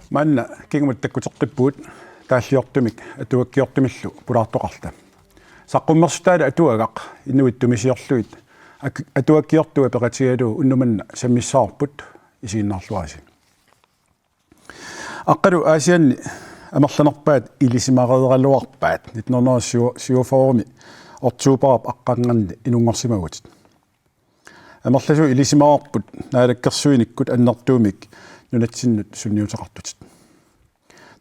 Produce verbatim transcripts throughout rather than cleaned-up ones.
Maanna kingumut takkuteqqippugut taalliortumik atuakkiortumillu pulaartoqarluta. Saqqummersitaalu atuagaq inuit tumisiorlugit ak-, atuakkiortua peqatigalugu unnuk manna sammissavarput, isiginnaarluarisi. Aqqalu Aasianni amerlanerpaat ilisimareeraluarpaat nitten hundrede syvogfyrre-mi oktoberip aqqanganni inunngorsimavutit. Amerlasuut ilisimavarput naalakkersuinikkut annertuumik nunatsinnut sunniuteqartutit.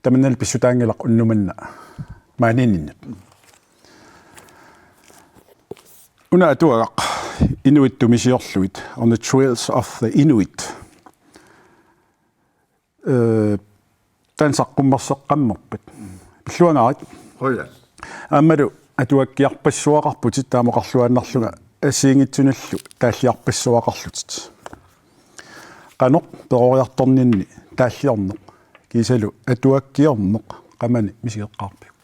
Tamannali pissutaanngilaq unnuk manna maaniinninnut. Una atuagaq inuit tumisiorlugit, On the Trails of the Inuit. Øh, taanna saqqummerseqqammerpat. Pilluangaarit. Qujan. Aammalu atuakkiarpassuaqarputit taama oqarluaannarlunga assigiinngitsunillu taalliarpassuaqarlutit. Qanoq peroriartorninni taalliorneq kiisalu atuakkiorneq qamani misigeqqaarpiuk?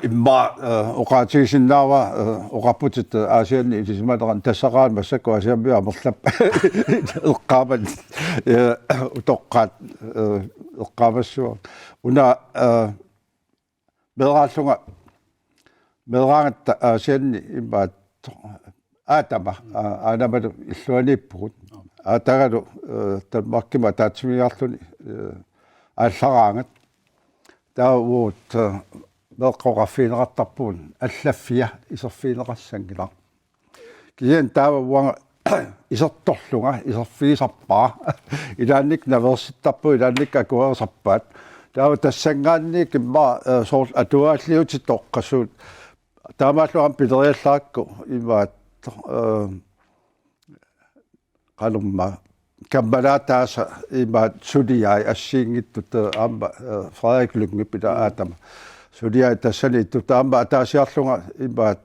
Immaqa, øh, oqaatigisinnaavara, øh, oqarputit, øh, Aasianni ilisimanerani, tassaqaaq massakkut Aasianni amerlappat eqqaamat, øh, utoqqaat, øh, eqqaamassuupput. Una, øh, meeraallunga, meeraagatta Aasianni immaqa aatama, aa, aanamalu illuaniippugut. Aatagalu, øh, Danmarkimut ataatsimiigarluni, øh, aallaraangat. Taava uagut, øh, meeqqat oqarfigineqartarpugut allaffia iserfigineqassanngilaq. Kisianni taava uanga isertorlunga iserfigisarpara. Ilaannikkut naveersittarpugut, ilaannikkut akuerisarpaat. Taava tassanngaanniit immaqa, øh, soorlu atuagaalliutit toqqassuut. Taamaallu aamma pileriallarakku imaat, øh, qanormaa kammalaataasa imaat suliai assigiinngitsut, øh, aamma, øh, Frederik Lyngep ila aatama. Suliai tassaniittut aamma ataasiarlunga imaat,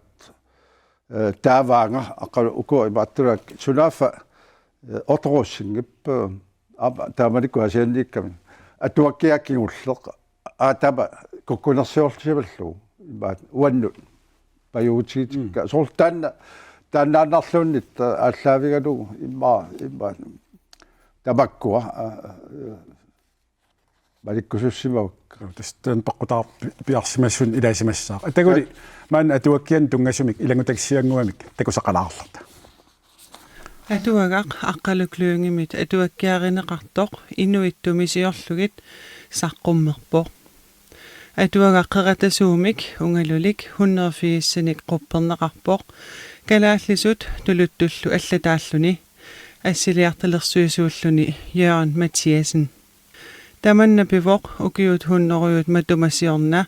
øh, taavaanga aqqalu uku imaattunak sunaaffa, øh, Otto Rosingip, øh, aamma taamanikkut Aasianniikkami. Atuakkiaa kingulleq aatama kukkunersiorsimallugu. Imaat uannut pajuutigitikka. Mm. Soorlu taanna, taannaannarluunniit, øh, aallaavigalugu immaqa, immaqa tamakkua, øh, øh, malikkusussimavakka. Tassa taanna peqqutaavoq pi-, piarsimasunut ilaasimassaaq. Ataguli maanna atuakkiannut tunngasumik ilanngutassiannguamik takusaqalaarluta. Atuagaq Aqqaluk Lyngemit atuakkiarineqartoq inuit tumisiorlugit saqqummerpoq. Atuagaq qeratasuumik ungalulik hundrede firsinik qupperneqarpoq, kalaallisut tuluttullu allataalluni, assiliartalersuisuulluni Jørgen Mathiassen. Tamanna pivoq ukiut hunnorujut matuma siorna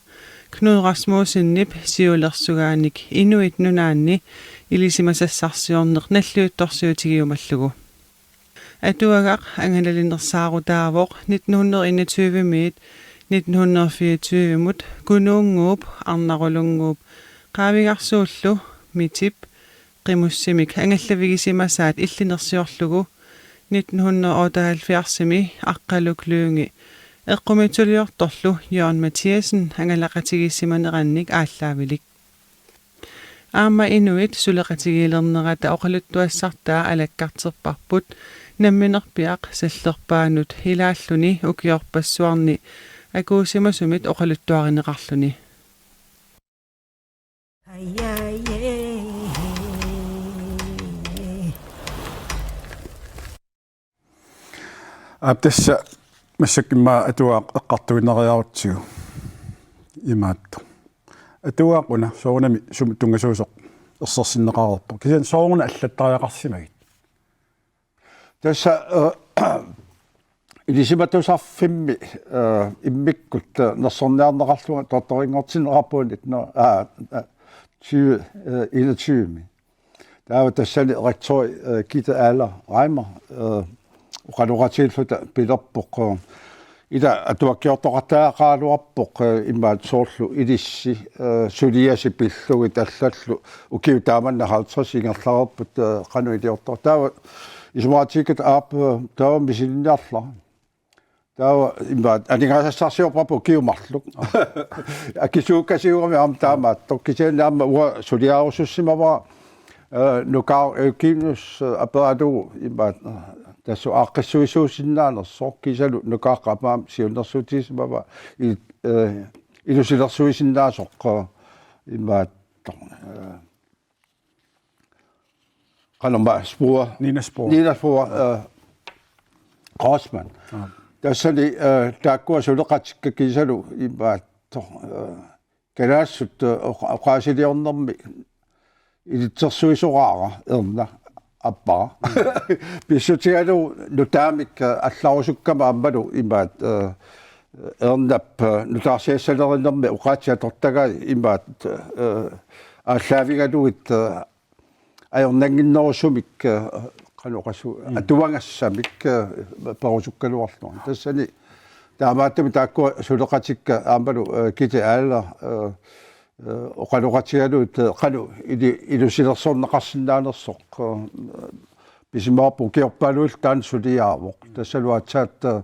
Knud Rasmussenip siulersugaanik Inuit Nunaanni ilisimasassarsiorneq nalliuttorsiutigiumallugu. Atuagaq angalalinnersaarutaavoq nitten hundrede enogtyve-miit nitten hundrede fireogtyve-mut Kunuunnguup, Arnarulunnguup, Qaavigarsuullu Mitip qimussimik angallavigisimasaat illinersiorlugu nitten hundrede otteoghalvfjerds-imi Aqqaluk Lynge eqqumiitsuliortorlu Jørgen Mathiassen angalaqatigiissimanerannik aallaavilik. Aamma inuit suleqatigiilernerata oqaluttuassartaa alakkarterparput namminerpiaq sallerpaanut ilaalluni ukiorpassuarni akuusimasumit oqaluttuarineqarluni. Aap, tassa massakkut immaqa atuagaq eqqartuinnariarutsigu imaattoq. Atuagaq una soorunami sumut tunngasuusoq ersersinneqareerpoq. Kisianni sooruna allattariaqarsimagit? Tassa, øh, ilisimatusarfimmi, øh, immikkut, øh, nersorniarneqarlunga tortorinngortinneqarpunga, nå, aa, aa, tyve, øh, enogtyve-mi. Taava tassani rektori, øh, Gitte Adler Reimer, øh, oqaloqatigiilluta pilerpoq, øh, ila atuakkiortoqattariaqaraluarpoq, øh, imaat soorlu ilissi, øh, suliasi pillugit allallu ukiut taamanna halvtreds ingerlareerput, øh, qanoq iliortoq. Taava Isumaqatigiikkatta aap, taava misilinniarlara. Taava imaat aningaasassarsiorparput ukiut marluk. Akisuukasiugami aamma taamaattoq. Kisianni aamma uanga suliarusussimavara, eh, Nukaaq Eugenius, eh, aperalugu imaat, eh, tassa aaqqissuisuusinnaanersoq kiisalu Nukaaqqap aamma siunnersuutigisimavaa i-, eh, ilusilersuisinnaasoq, eh, imaattoq, eh, qanormaa Spore. Nina Spore. Nina Spore, eh, Grossmann. Aa. Tassani, eh, taakkua suleqatikka kiisalu imaattoq, eh, kalaallisut, eh, oqa-, oqaasiliornermi ilitsersuisoraara erna appara. Pissutigalugu nutaamik, eh, allarusukkama aammalu imaat, eh, ernap, eh, nutaarsiassalerinermi oqaatsit atortagai imaat, eh, aallaavigalugit, eh, ajornannginnerusumik, eh, qanoq oqassu-, mm, atuagassamik, eh, perusukkaluarlunga. Tassani taamaattumik taakkua suleqatikka aammalu, eh, Gitte Adler, eh, eh, oqaloqatigalugit, eh, qanoq ili-, ilusilersorneqarsinnaanersoq, eh, pisimavarput ukiorpaaluit taanna suliaavoq. Tassalu aatsaat, eh,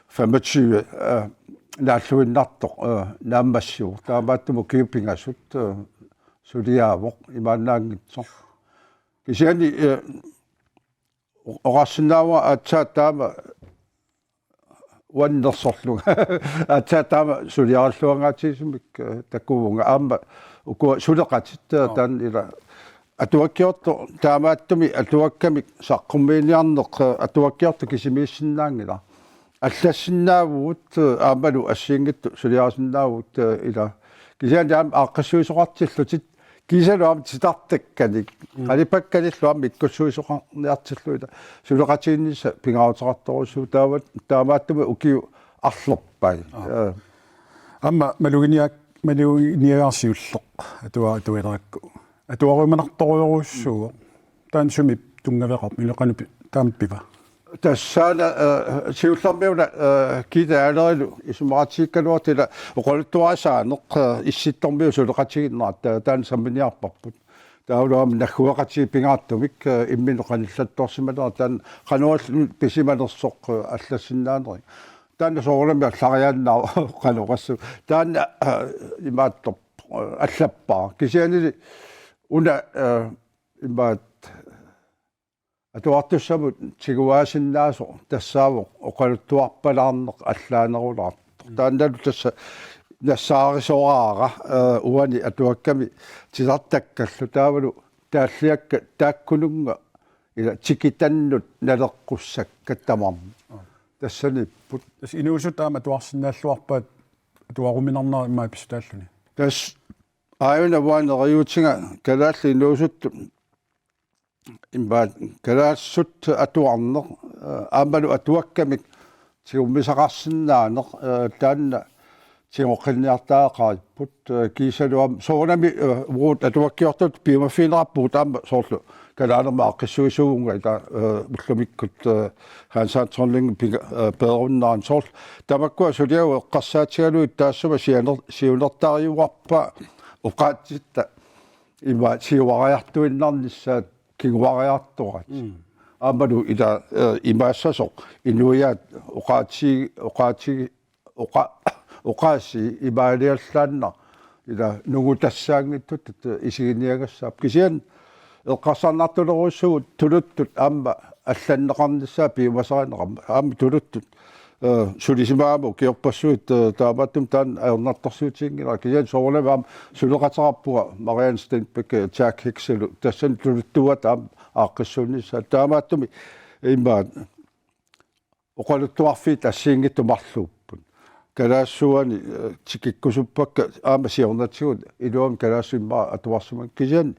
femogtyve, eh, naalluinnartoq, eh, naammassivoq. Taamaattumik ukiut pingasut, eh, suliaavoq imaannaanngitsoq. Kisianni, eh, o-, oqarsinnaavunga aatsaat taama uannersorlunga. Aatsaat taama suliarilluangaatigisumik, eh, takuvunga aamma ukua suleqatit, eh, taanna ila atuakkiortoq taamaattumik atuakkamik saqqummiiniarneq, eh, atuakkiortoq kisimiissinnaanngilaq. Allassinnaavugut, eh, aammalu assigiinngitsut suliarisinnaavugut, eh, ila. Kisianni aamma aaqqissuisoqartillutit kiisalu aamma titartakkanik, mm, qalipakkanillu aamma ikkussuisoqarniartillugit ila suleqatigiinnissaq pingaaruteqartorujussuuvoq taava, taamaattumik ukiut arlerpai. Aa. Eh. Aamma maluginiak-, maluginiagaasiulleq atua-, atuarakku. Atuaruminartorujussuuvoq. Taanna sumik tunngaveqarpa, ileqanupi taampiva? Tassaana, eh, siullermiuna, eh, Gitte Adlerilu isumaqatigiikkaluartoq ila oqaluttuarisaaneq, eh, Issittormiut suleqatigiinnerat, eh, taanna samminiarparput. Taavalu aamma naggueqatigiit pingaartumik, eh, imminut qanillattoorsimanerat taanna qanoq ililluni pisimanersoq, eh, allassinnaanerit. Taanna soorunami allariaannaavoq qanoq oqassu. Taanna, eh, imaattoq, eh, allappara. Kisiannili una, eh, imaat atuartussamut tiguaasinnaasoq tassaavoq oqaluttuarpalaarneq allaanerulaartoq. Mm. Taannalu tassa nassaarisoraara, eh, uani atuakkami titartakkallu taavalu taalliakkat taakkununnga ila tikitannut naleqqussakka tamarmik. Aa. Tassaniipput. Tassa inuusuttut aamma atuarsinnaalluarpaat atuaruminarnerat immaqa pissutaalluni. Tassa aajuna uani neriuutiga kalaallit inuusuttut imaat kalaallisut atuarneq, eh, aammalu atuakkamik tigummisaqarsinnaaneq, eh, taanna tigoqqinniartariaqaripput, eh, kiisalu aamma soorunami, eh, uagut atuakkiortut piumaffigineqarpugut aamma soorlu kalaalermut aaqqissuisuuvunga ila, eh, ullumikkut, eh, Hans Anthonlund pinga-, eh, peerunnerani soorlu tamakkua suliagut eqqarsaatigalugit taassuma sianer-, siunertariuarpaa oqaatsitta ima siuariartuinnarnissaat kinguariartoraat. Mm. Aammalu ila, eh, imaassasoq inuiaat oqaatsi-, oqaatsi-, oqa-, oqaasii imaaliallaannaq ila nungutassaanngitsutut isiginiagassaapput. Kisianni eqqarsarnartulerujussuuvoq tuluttut aamma allanneqarnissaat piumasarineqarmat. Aamma tuluttut, eh, sulisimagama ukiorpassuit, eh, taamaattumik taanna ajornartorsiutiginngilara. Kisianni soorunami aamma suleqateqarpunga Marianne Stenbæk, eh, Jack Hicksillu tassani tuluttuuata aamma aaqqissuunnissaat. Taamaattumik imaat oqaluttuarfiit assigiinngitsut marluupput. Kalaallisuuani, eh, tikikkusuppakka aamma siornatigut iluamik kalaallisut immaqa atuarsimagamik. Kisianni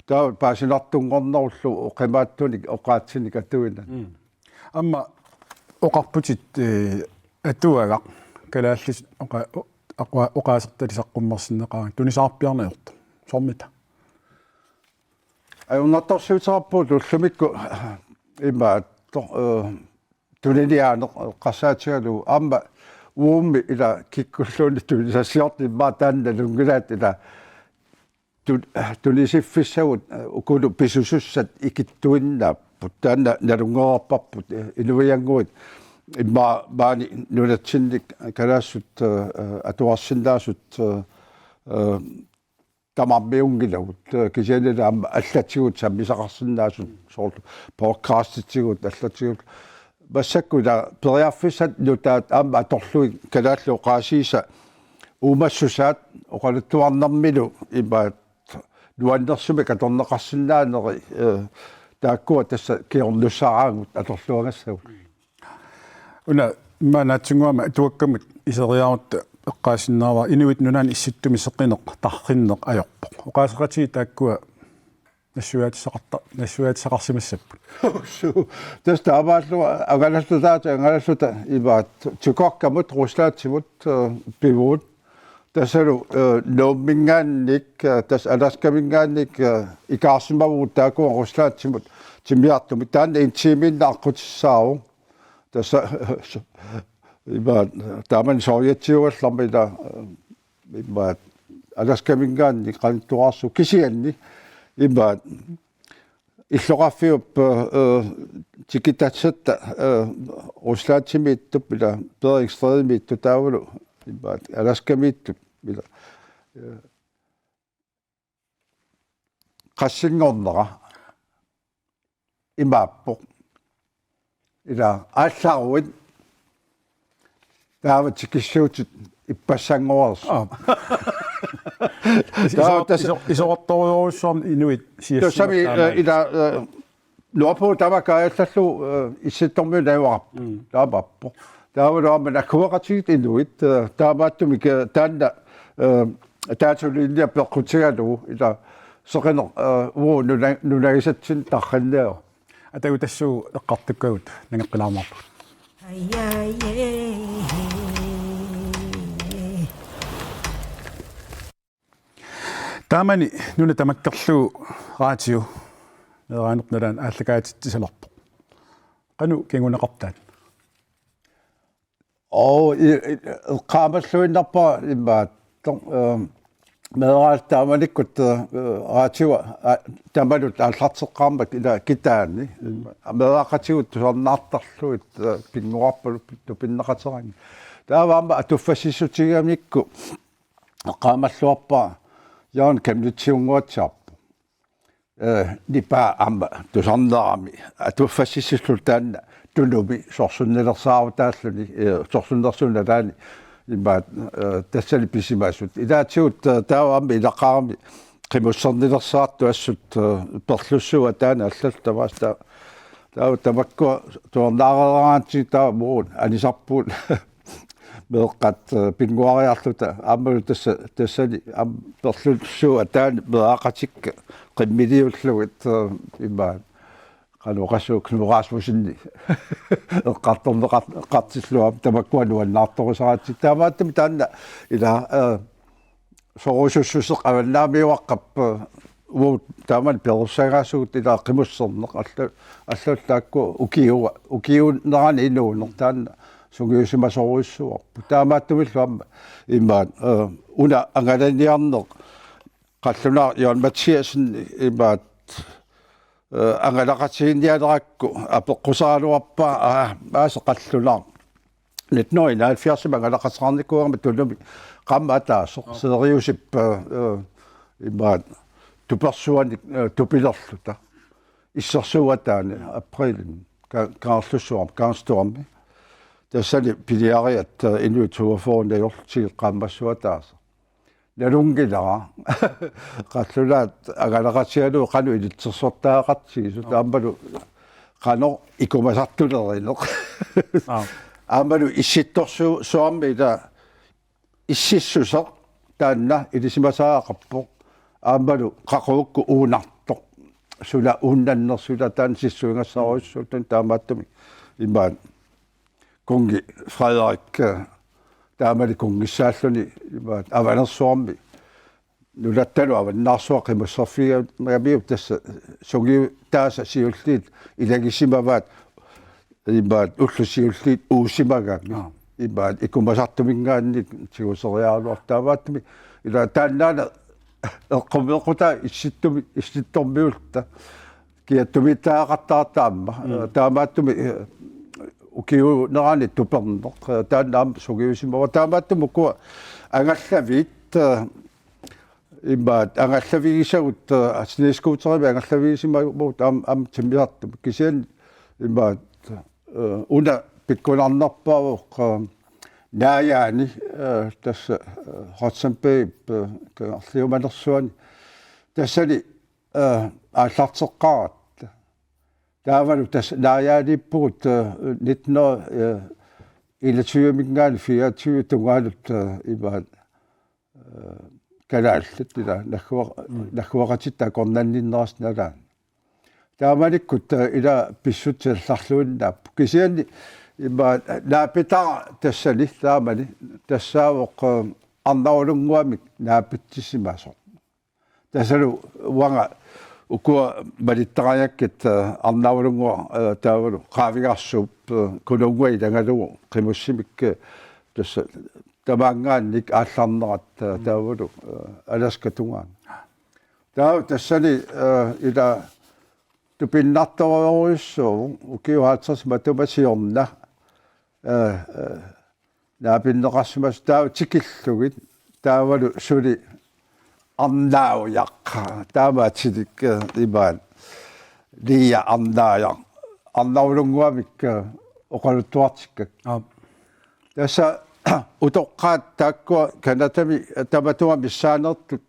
taava paasinartunngornerullugu oqimaatsunik oqaatsinik atuinnaq. Mm. Aamma oqarputit, eh, atuagaq kalaallisut oqa-, oqa-, oqaasertalik saqqummersinneqarani tunisaarpiarneq ajortoq. Soormita? Ajornartorsiuteqarpugut ullumikkut imaattoq, eh, tuniniaaneq eqqarsaatigalugu aamma uummi ila kikkulluunniit tunisassiortut immaqa taanna nalunngilaat ila tu-, tunisiffissagut, eh, ukulu pisusussat ikittuinnaapput. Taanna nalunngereerparput, eh, inuiannguit immaqa maani nunatsinni kalaallisut, eh, eh, atuarsinnaasut, eh, eh, tamarmiunngilagut, eh, kisianni aamma allatigut sammisaqarsinnaasut soorlu podcastitigut allatigut. Massakkut ila periarfissat nutaat aamma atorlugit kalaallit oqaasiisa uumassusaat oqaluttuarnermilu imaat nuannersumik atorneqarsinnaaneri, eh, taakkua tassa kingornussaraagut atorluagassagut. Una immaqa naatsinnguamik atuakkamut iseriarutta eqqaasinnaavara inuit nunani issittumi seqineq tarrinneq ajorpoq. Oqaaseqatigiit taakkua nassuiaatissaqarta-, nassuiaatissaqarsimassapput. Suu, tassa taamaallugu angalalluta, taava angalalluta imaat tikorkamut Ruslandimut, eh, pivugut. Tassalu, eh, Nuumminngaanniit, eh, tassa Alaskaminngaanniit, eh, ikaarsimavugut taakkua Ruslandimut timmisartumik. Taanna en timiinnaq aqqutissaavoq. Tassa imaat taamani soriatsiugallarmi ila, eh, imaat Alaskaminngaanniit qanittuarsu kisianni imaat illoqarfiup, eh, eh, tikitassatta, eh, Ruslandimiittup ila Bering Strædemiittup taavalu imaat Alaskamiittup ila, eh, qassinngornera imaappoq. Ila aallaruit taava tikissuutit ippassanngoreersoq. Aap. Taava iso-, tassa iso-, isortorujussuarmik inuit siassimat tassami, taamaat. Eh, ila, eh, Nordpol tamakku kaajallallugu, eh, Issittormiut najugaqarput. Mm. Taamaappoq. Taavalu aamma nakkuaqatigiit inuit, eh, taamaattumik, eh, taanna, eh, taatsuliinnia peqqutigalugu ila seqineq, eh, uagut nuna-, nunagisatsinnik tarrinniarpoq. Atagu tassuuna eqqartukkagut nangeqqilaarumaarpugut. Taamani nuna tamakkerlugu raatiu meeraanerput nalaani aallakaatitsisalerpoq. Qanoq kinguneqartaat? Oo, i-, i-, eqqaamalluinnarpara imaattoq, eh, meeraallu taamanikkut, eh, raatiu, a-, tamanut aallarteqqaarmat ila kitaani. Meeraqatigut tusarnaartarlugit, eh, pinnguarput tupinneqateranni. Taava aamma atuffassissutigigamikku eqqaamalluarpara Jørgen Chemnitziunnguatsiarpoq. Eh, nipaa aamma tusarnerami atuffassissullu taanna Tunumi sorsunnilersaarutaalluni, eh, sorsunnersuup nalaani imaat, eh, tassani pisimasut. Ilaatigut, eh, taava aamma ilaqarami qimussernilersaartut assut, eh, Perlussuup ataani allallu tamaasa taa-, taava tamakkua tusarnaareeraangatsigit taava uagut anisarpugut meeqqat, eh, pinnguariarluta aammalu tassa, tassani aamma Perlussuup ataani meeraqatikka qimmiliullugit, eh, imaat qanoq oqassuunga Knud Rasmussenip eqqartorneqar-, eqqartillugu aamma tamakkua nuannaartorusaratsigit. Taamaattumik taanna ila, eh, sorusussuseq avannaamiuaqqap, eh, uagut taamani perorsagaasugut ila qimusserneq alla-, allallu taakku ukiua-, ukiuunerani inuuneq taanna sungiusimasorujussuuarput. Taamaattumillu aamma imaat, eh, una angalaniarneq qallunaaq Jørgen Mathiassen imaat, eh, angalaqatigiinnialerakku apeqqusaraluarpaa, aa, aasaq qallunaaq. Nitten hundrede enoghalvfjerds angalaqateqarnikuugama Tunumi qaammat ataaseq Siriusip, eh, eh, imaat tupersuanik, eh, tupilerluta. Issersuup ataani aprilimi Ka-, Kangerlussuarmi, Kangstuami. Tassani piniariat, eh, inuit toogfyrre najorlutigit qaammassua ataaseq. Nalunngilara. Qallunaat angalaqatigalugit qanoq ilitsersortagaqartigisut. Aap. Aammalu qanoq ikumasartulerineq. Aap. Aammalu issittorsu-, suarmi ila ississuseq taanna ilisimasariaqarpoq. Aammalu qaqugukkut uunartoq. Suna uunnannersoq ila taanna sissuigassarujussuulluni taamaattumik. Imaat kunngi Frederik, eh, taamani kunngissaalluni imaat Avanersuarmi nunattalu avannaarsuaq qimusserfigigamiuk tassa sungiutaasa siulliit ilagisimavaat imaat ullut siulliit uusimagami. Aa. Imaat ikumasartuminngaanniit tiguseriaraluartut taamaattumik ila taannaana eqqumeeqqutaa issittumi, Issittormiulluta. kiattumiittariaqartarput aamma. Mm. Eh, taamaattumik, eh, ukiuunerani tuperneq, eh, taanna aamma sungiusimavoq. Taamaattumik ukua angallaviit, eh, imaat angallavigisavut, eh, snescooterimik angallavigisimavut aam-, aamma timmisartumik. Kisianni imaat, eh, una pikkunarnerpaavoq, eh, Naajaani, eh, tassa, eh, Hudson Bay, eh, kangerliumanersuani. Tassani, eh, aallarteqqaaratta. Taavalu tassa Naajaaniippugut, eh, nitten hundrede, eh, enogtyve-minngaanniit fireogtyve tungaanut, eh, imaat, eh, kalaallit ila naggua-, Mm. nagguaqatitta akornanninnerasut nalaanni. Taamanikkut, eh, ila pissutsit allarluinnaapput. Kisianni imaat naapitara tassani taamani tassaavoq, eh, Arnarulunnguamik naapitsisimasoq. Tassalu uanga ukua malittarigakkit, eh, Arnarulunnguaq, eh, taavalu Qaavigarsuup, eh, Kununnguaq ilagalugu qimussimik, eh, tassa tamaanngaanniit aallarnerat, eh, Mm. taavalu, eh, Alaska tungaanut. Taava tassani, eh, ila tupinnartorujussuuvoq ukiut halvtreds matuma siorna, eh, eh, naapinneqarsimasoq taava tikillugit taavalu suli Arnaujaq taamaatilik, eh, imaat Lia Arnaujaq Arnarulunnguamik, eh, oqaluttuartikkakku. Aap. Tassa utoqqaat taakkua Canadami tamatuma missaanertut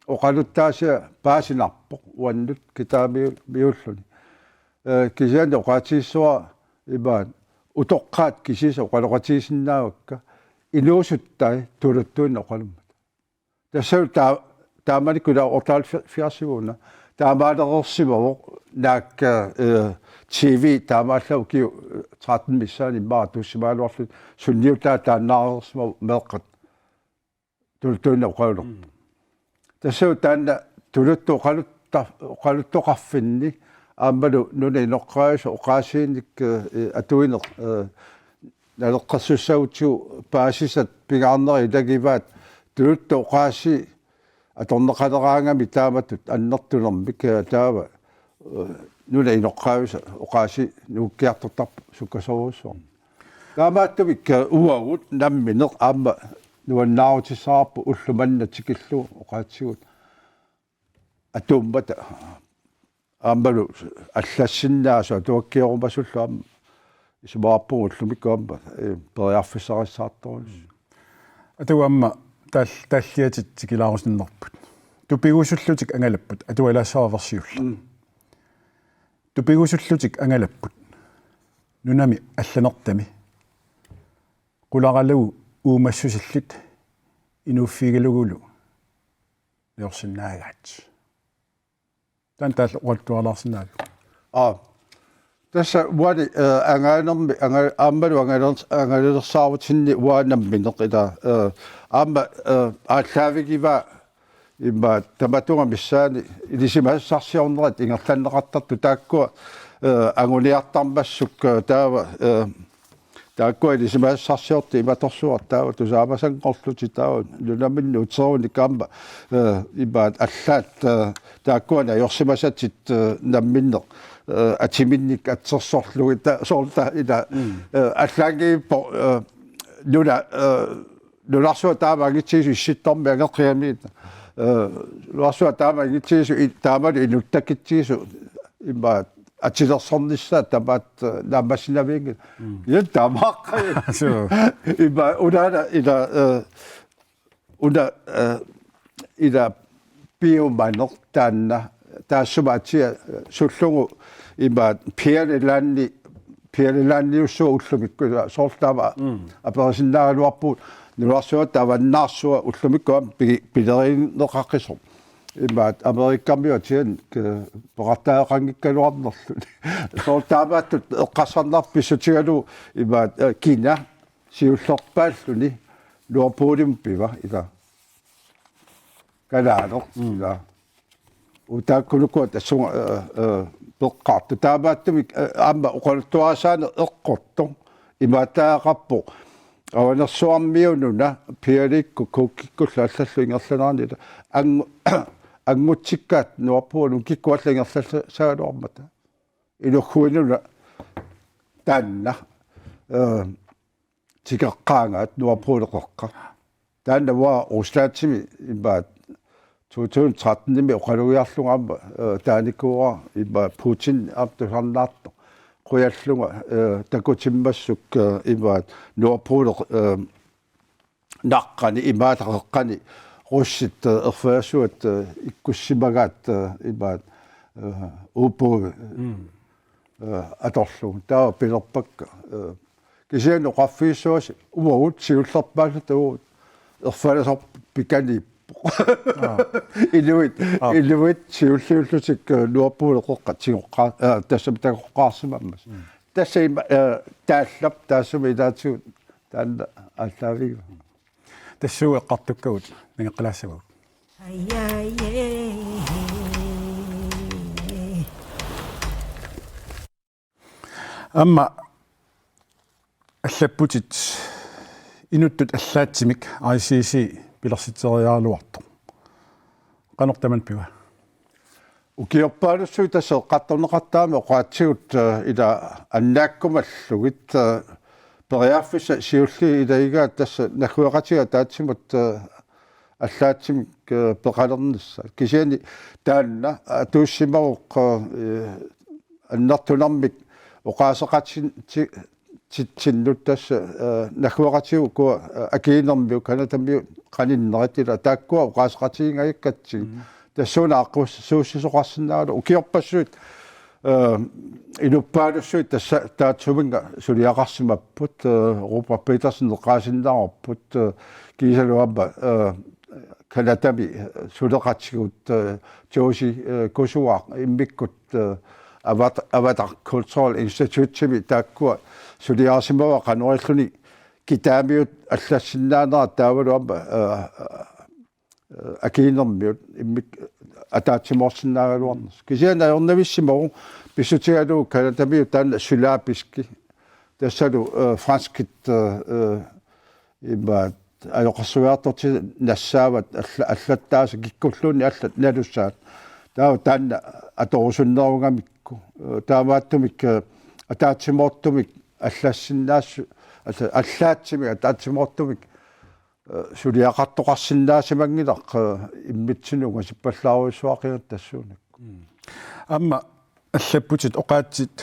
oqaluttaasiat paasinarpoq uannut kitaamiulluni. Eh, kisianni oqaatigissavara imaat utoqqaat kisiisa oqaloqatigisinnaavakka inuusuttai tuluttuinnaq oqalummata. Tassalu taa-, taamanikkut ila otteoghalvfjerds-iuna taamaalereersimavoq naak, eh, T V taamaallaat ukiut tretten missaani immaqa atuussimagaluarlutik sunniutaa taannaareersimavoq meeqqat tuluttuinnaq oqalulerput. Mm. Tassalu taanna tuluttut oqalutta-, oqaluttoqarfinni aammalu nunap inoqqaavisut oqaasiinik, eh, atuineq, eh, naleqqersussagutsigit paasisat pingaarnerat ilagivaat tuluttut oqaasii atorneqaleraangamik taamatut annertunermik, eh, taava, eh, nunap inoqqaavisut oqaasii nungukkiartortarput sukkasoorujussuarmik. Taamaattumik, eh, uagut nammineq aamma nuannaarutissaqarpugut ulloq manna tikillugu oqaatsigut atuummata aammalu allassinnaasut atuakkiorumasullu aamma isumaqarpugut ullumikkut aamma, eh, periarfissarissaartorujussuuvoq. Atuga aamma taal-, taalliatit tikilaarusunnerput. Tupigusullutik angalapput, atualaassavara versiulleq. Mm. Tupigusullutik angalapput. Nunami allanertami. Qularalugu uumassusillit inuuffigalugulu najorsinnaagaat. Taanna taal-, oqaluttualaarsinnaaviuk? Aa. Tassa uani, eh, angaanermi, anga-, aammalu angaler-, angalalersaarutsinni uanga nammineq ila, eh, aamma, eh, aallaavigivaa immaqa tamatunga missaani ilisimasassarsiornerit ingerlanneqartartut taakkua, eh, anguniartarmassuk, eh, taava, eh, taakkua ilisimasassarsiortut imatorsuaq taava tusaamasanngorlutik taava nunaminnut uterunik aamma, eh, imaat allaat, eh, taakkua najorsimasatit, eh, namminneq, eh, atiminnik atsersorlugit ta-, soorlu taava ila, Mm. eh, allaanngivippoq, eh, nuna, eh, nunarsuaq taama angitsigisoq Issittormiit angeqqigamiuk. Eh, nunarsuaq taama angitsigisoq i-, taamalu inuttakitsigisoq immaqa atilersornissaat tamaat, eh, naammassinavianngilaq. Mm. Ila taamaaqqajaat. Suu. Immaqa unaana ila, eh, una, eh, ila piumaneq taanna taassuma atia, eh, sullugu immaqa Peary Landi, Peary Landiussuaq ullumikkut ila soorlu taama Mm. aperisinnaagaluarpugut nunarsuaq avannaarsua ullumikkut aamma pi-, pilerineqaqisoq. Immaqa Amerikamiut atianik, eh, peqartariaqanngikkaluarnerluni. Soorlu taamaattut eqqarsarnarput pissutigalugu immaqa, eh, kina siullerpaalluni Nordpolimut piva ila. Kalaallit Mm. ila. Utaakkunuku tassunga, eh, eh, peqqaartut. Taamaattumik, eh, aamma oqaluttuarisaaneq eqqortoq. Imaattarput. Avanersuarmiununa Pearyikkut Cookikkullu allallu ingerlanerani ila. Angu-, anngutsikkaat nuarpuullu kikkut allat ingerlassagaluarmata. Ilugguinuna taanna, eh, tikeqqaangaat nuarpuuleqeqqa. Taanna uanga Ruslandimi imaat to tusind tretten-imi oqalugiarlunga aamma, eh, taanikuuara imaat Putin aamma tusarnaartoq. Qujallunga, eh, takutimmassuk, eh, imaat nuarpuuleq, eh, naqqani imaallaqeqqani russit, eh, erfalasuat, eh, ikkussimagaat, eh, imaat, eh, ubåd, eh, atorlugu. Taava pilerpakka, eh, kisianni oqarfigissuasi uagut siullerpaallutagut erfalasorput pikaniippoq. Inuit, inuit siulliullutik, eh, nuarpuuleqeqqat tigoqqaa-, eh, tassami takoqqaarsimammassuk. Tassa ima, eh, taallap taassuma ilaatigut taanna aallaavigalugu. Tassuuna eqqartukkagut nangeqqilaassavagut. Aamma allapputit inuttut allaatsimik I C C pilersitseriaraluartoq. Qanoq tamanna piva? Ukiorpaalussuit tassa eqqartorneqartarami oqaatsigut, eh, ila annaakkumallugit, eh, periarfissat siulliit ilagigaat tassa naggueqatigiit ataatsimut, eh, allaatsimik, eh, peqalernissaat. Kisianni taanna atuussimavoq, eh, annertunermik oqaaseqatin-, ti-, titsinnut tassa, eh, naggueqatigiit ukua, eh, akiinermiut, Canadamiut qaninnerit ila taakkua oqaaseqatigiingajakkatsigit. Tassuuna aaqqissuussisoqarsinnaagaluarlugu ukiorpassuit, eh, inuppaalussuit tassa taatsuminnga suliaqarsimapput, eh, Robert Petersen eqqaasinnaavarput, eh, kiisalu aamma, eh, Canadami suleqatigut, eh, Josie, eh, Kusuaq immikkut, eh, Avat-, Avatar Cultural Institute-imi taakkua suliarisimavaat qanoq ililluni kitaamiut allassinnaanerat taavalu aamma, eh, eh, akiinermiut immik ataatsimoorsinnaagaluarnersut. Kisianni ajornavissimavoq pissutigalugu Canadamiut taanna syllabiski. Tassalu, eh, franskit, eh, eh, imaat ajoqersuiartortitut nassaavat alla-, allattaasut kikkulluunniit allat nalusaat. Taava taanna atorusunnerugamikku. Eh, taamaattumik, eh, ataatsimoortumik allassinnaassu-, alla-, allaatsimik ataatsimoortumik, eh, suliaqartoqarsinnaasimanngilaq, eh, immitsinnut ungasippallaarujussuaqigakku tassuunakkut. Aamma allapputit oqaatsit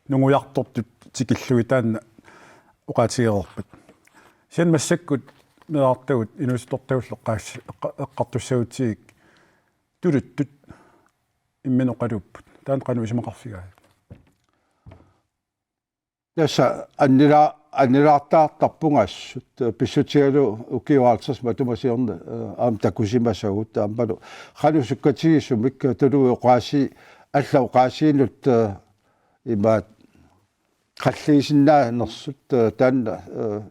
nungujartortut tikillugit taanna oqaatigereerpat. Kisianni massakkut meerartagut inuusuttortagullu eqqaas-, eqqa-, eqqartussagutsigik tuluttut imminut oqaluupput. Taanna qanoq isumaqarfigaajuk? Tassa annila-, annilaartaartarpunga assut, eh, pissutigalugu ukiut halvtreds matuma siorna, eh, aamma takusimasagut aammalu qanoq sukkatigisumik, eh, tuluit oqaasii, allat oqaasiinut, eh, imaat qalliisinnaanersut, eh, taanna, eh,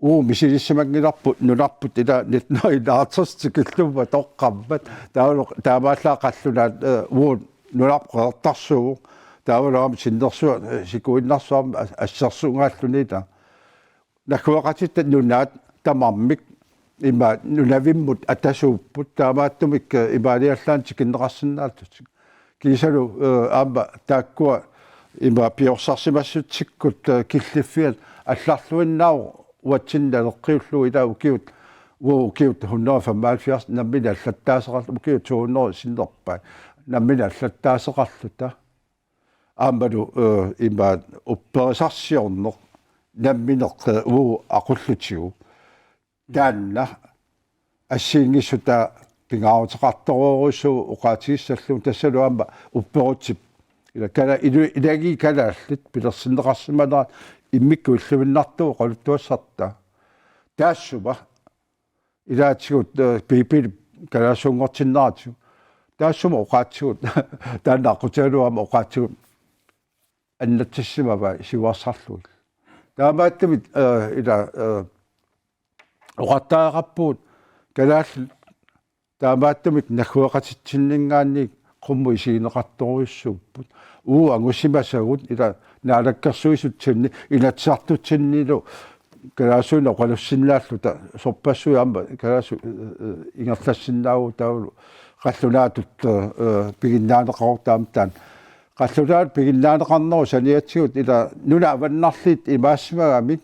uagut misilissimanngilarput nunarput ila nitten hundrede og enoghalvtreds tikillugu toqqammat. Taavalu taamaallaat qallunaat, eh, uagut nunarput qeqertarsuuvoq. Taavalu aamma sinnersuaq, eh, sikuinnarsuarmik as-, assersugaalluni ila. Naggueqatitta nunaat tamarmik ima nunavimmut atasuupput. Taamaattumik, eh, imaaliallaannaq tikinneqarsinnaallutik. Kiisalu, eh, aamma taakkua ima piorsarsimassutsikkut, eh, killiffiat allarluinnaavoq uatsinnut naleqqiullugu ila ukiut, uagut ukiut hundrede femoghalvfjerds nammineq allattaaseqarluta, ukiut to hundrede sinnerpaat nammineq allattaaseqarluta. Aammalu, eh, ima upperisarsiorneq nammineq, eh, uagut aqullutigu. Taanna assigiinngissutaat pingaaruteqartorujussuuvoq oqaatigissallugu tassalu aamma upperutsip. Ila kala-, ilu-, ilagii kalaallit pilersinneqarsimanerat immikkut illuinnartuuvoq oqaluttuassartaa. Taassuma ilaatigut, eh, Biibilip kalaallisuunngortinneratigut. Taassuma oqaatsigut taanna aqqutigalugu aamma oqaatsigut annatsissimavai siuarsarlugit. Taamaattumik, eh, ila, eh, oqartariaqarpugut kalaallit taamaattumik naggueqatitsinninngaanniit qummut isigineqartorujussuupput. Uagut angusimasagut ila naalakkersuisutsinni Inatsisartutsinnilu kalaallisuinnaq oqalussinnaalluta sorpassuit aamma kalaallisut, eh, eh, ingerlassinnaavugut taavalu qallunaatut, eh, piginnaaneqarutta aamma taanna. Qallunaatut piginnaaneqarnerup saniatigut ila nunat avannarliit imaassimagaanni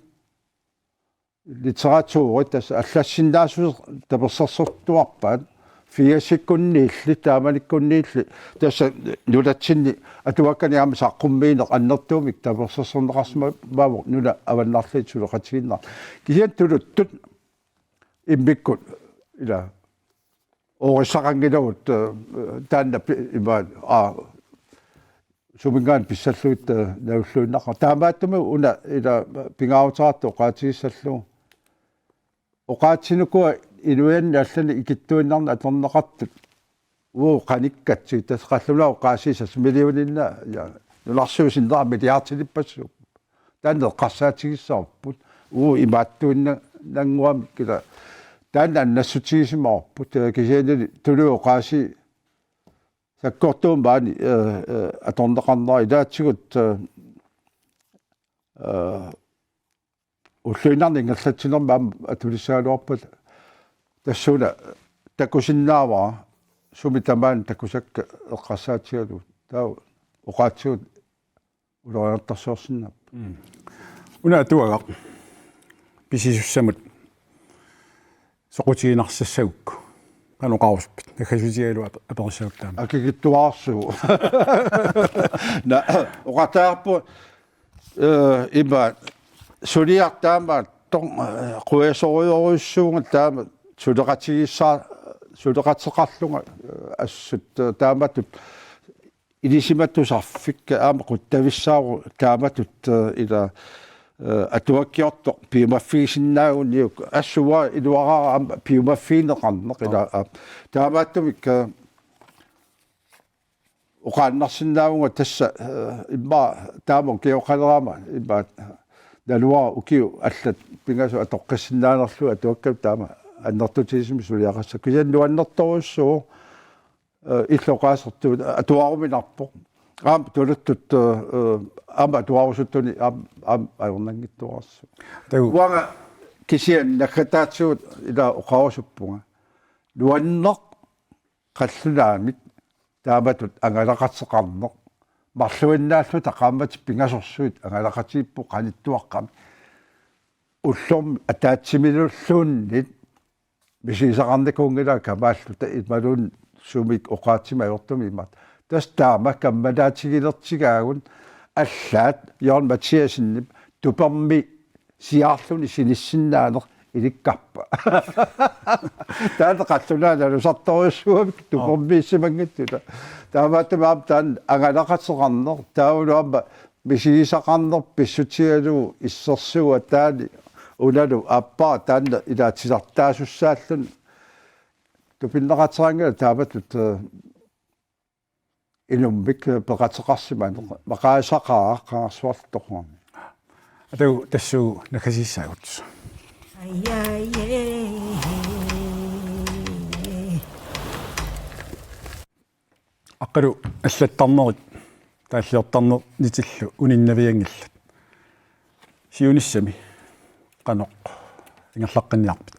litteraturit tassa allassinnaassuseq tapersersortuarpaat firsikkunniilli taamanikkunniilli tassa nunatsinni atuakkanik aamma saqqummiineq annertuumik tapersersorneqarsimavoq nunat avannarliit suleqatigiinnerat. Kisianni tuluttut immikkut ila oorissaqanngilagut, eh, taanna pi-, ima, aa, suminngaanniit pissallugit, eh, nalulluinnarpara. Taamaattumik una ila pingaaruteqartoq oqaatigissallugu. Oqaatsit ukua inuiannit allanit ikittuinnarnik atorneqartut. Uu qanikkatsigit tassa qallunaat oqaasii seks millioninna ja nunarsuup sinnera milliardilippassuupput. Taanna eqqarsaatigissavarput. Uu imaattuinnannguamik ila taanna annassutigisimavarput. Eh, kisiannili tuluit oqaasii sakkortuumik maani, eh, eh, atorneqarnera ilaatigut, eh, eh, ulluinnarni ingerlatsinermi aamma atulissagaluarpat tassuuna takusinnaavara sumi tamaani takusakka eqqarsaatigalugu. Taava oqaatsigut ulorianartorsiorsinnaapput. Mm. Una atuagaq pisisussamut soqutiginarsassagukku. Qanoq oqarusuppit? Naggasiutigalugu ape-, aperissagutta aamma. Akikitsuararsuuvoq. Naa, oqartarput, eh, ima suliaq taamaattoq, eh, quiasorujorujussuunga taama suleqatigiissaa-, suleqateqarlunga, eh, assut, eh, taamatut ilisimatusarfik aamma quttavissaaruk taamatut, eh, ila, eh, atuakkiortoq piumaffigisinnaaguniuk assut uanga iluaraara aamma piumaffigineqarneq ila, aa, taamaattumik, eh, oqaannarsinnaavunga tassa, eh, immaqa taama ukioqaleraama immaqa naluara ukiut allat pingasut atoqqissinnaanerlugit atuakkanik taama annertutigisumik suliaqassaaq. Kisianni nuannertorujussuuvoq, eh, illoqaasertuut atuaruminarpoq. Aamma tuluttut, eh, eh, aamma atuarusuttunik aamma, aamma ajornanngitsuararsuuvoq. Taku- Uanga kisianni naggataatigut ila oqarusuppunga. Nuanneq qallunaamit taamatut angalaqateqarneq. Marluinnaalluta qaammatit pingasorsuit angalaqatigiipput qanittuaqqamik. Ullormi ataatsimiilluunniit misigisaqarnikuunngilanga kamaalluta imaluunniit sumik oqaatsimik ajortumik imaattoq. Tassa taama kammalaatigilertigaagut allaat Jørgen Mathiassenip tupermiissiarluni sinissinnaaneq ilikkarpa. Taanna qallunaat nalusartorujussuugamik tupermiissimanngitsuta. Taamaattumik aamma taanna angalaqateqarneq, taavalu aamma misigisaqarneq pissutigalugu issersuut ataani unalu aappara taanna ila titartaasussaalluni tupinneqartinngilara taamatut, eh, inummik, eh, peqateqarsimaneq maqaasisaqaara qangarsuarlu toqorami. Atagu tassuuna naggasiissaagut. Aqqalu allattarnerit taalliortarnernitillu uninnavianngillat. Siunissami qanoq ingerlaqqinniarpit?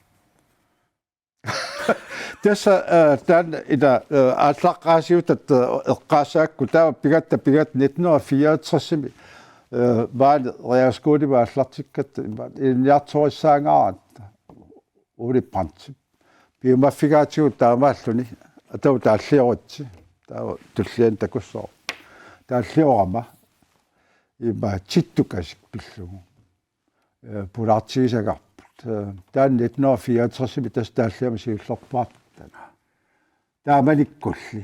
Tassa, eh, taanna ila, eh, aallaqqaasiutat, eh, eqqaassagakku taava pigatta pigatta nitten hundrede og fireogtresimi, eh, maani realskolimi aallartikkatta imaat ilinniartorissaangaaratta Ole Brandtip. Piumaffigaatigut taamaalluni atagu taallioritsi. Taava tulliani takussaaq. Taalliorama ima tittukasik pillugu, eh, pulaartigisagarput. Eh, taanna nitten hundrede og fireogtresimi tassa taalliama siullerpaartut. Taamanikkulli,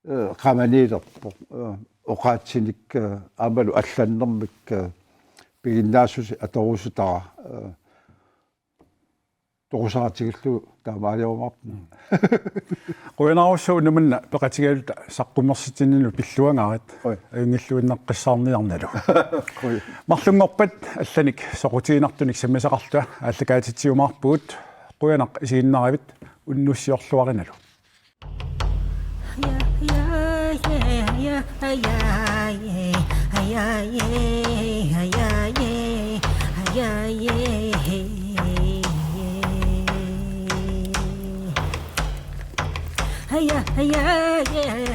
eh, qamaniilerpoq, eh, oqaatsinik, eh, aammalu allannermik, eh, piginnaassuseq atorusutara, eh, toqusaqatigillugu taamaaliumaarpunga. Qujanarsuaq una manna peqatigigaluta saqqummersitsinninnut pilluangaarit. Oi. Ajunngilluinnaqqissaarniarnalu. Oi. Marlunngorpat allanik soqutiginartunik sammisaqarluta aallakaatitsiumaarpugut. Qujanaq isiginnaaravit, unnussiorluarinalu. Hej, hej, hej.